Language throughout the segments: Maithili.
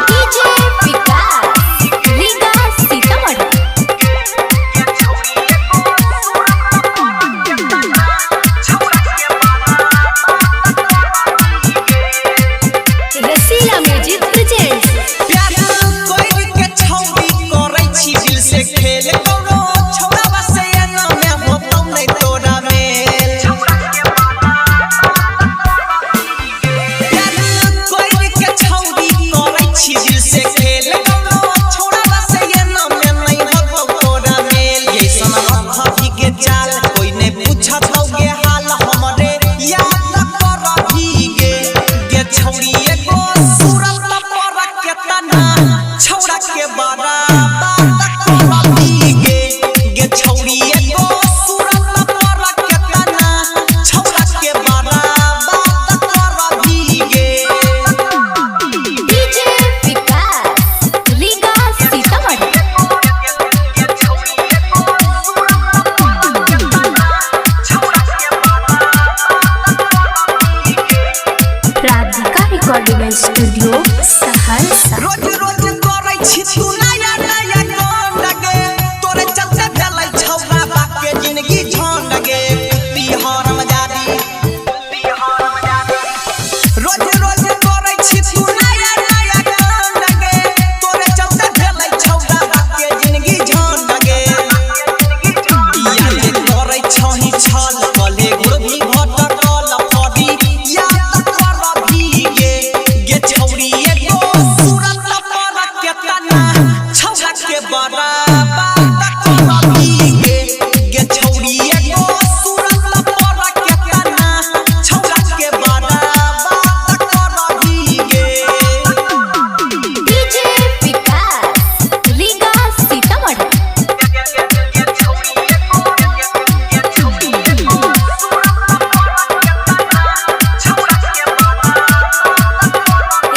डीजे विकास रीगा सीतामढ़ी। रसीला म्यूजिक प्रेजेंट्स। प्यार कोइल के छौरी करै छी दिल से खेल, कौनो छौरा से एना में होतौ नै तोरा मेल। प्यार कोइल के छौरी करै छी दिल से खेल, कौनो छौरा से एना में नै होतौ तोरा मेल। ऐसन रखभी के चाल कोई नै पूछतौ गे हाल, हमरे याद करभी गे। गे छौरी एगो सूरत पर केतना छौरा के बराबर करभी गे। गे छौरी एगो सूरत पर केतना छौरा के बराबर करभी गे। DJ Vikas Riga Sitamarhi. Radhika recording studio Saharsa. रोज रोज करै छी तू नया नया कांड गे, तोरे चलते भेलै छौरा बाके जिंदगी झंड गे। बिहार में जादी रोज रोज करै छी तू नया नया कांड गे, तोरे चलते भेलै छौरा बाके जिंदगी झंड गे। याद करै छही छल कले गुरभी भटकल फरी याद करभी गे। गे छौरी एगो सूरत पर केतना छौरा के बराबर करभी गे। गे छौरी एगो सूरत पर केतना छौरा के बराबर करभी गे। डीजे विकास रीगा सीतामढ़ी।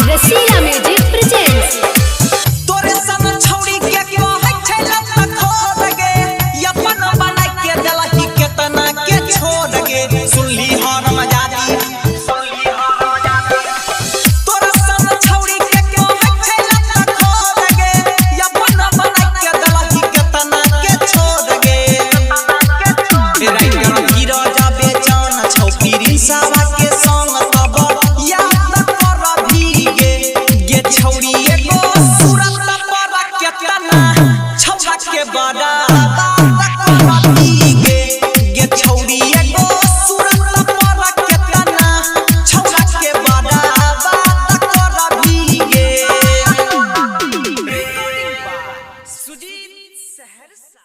रसीला म्यूजिक प्रेजेंट्स। तोरे सन छौरी के कहै छै लत खोर गे, अपन बनाइ के देलही केतना के छोड़ गे। सुनली हरम जादी तोरे सन छौरी के कहै छै लत खोर गे, अपन बनाइ के देलही केतना के छोड़ गे। राइटर धीरज बेचन छौ प्रिंसवा के संग तब याद करभी गे। गे छौरी एगो सूरत पर केतना छौरा के बराबर करभी गे। गे छौरी एगो सूरत पर केतना छौरा के बराबर करभी गे। सुजीत सहरसा।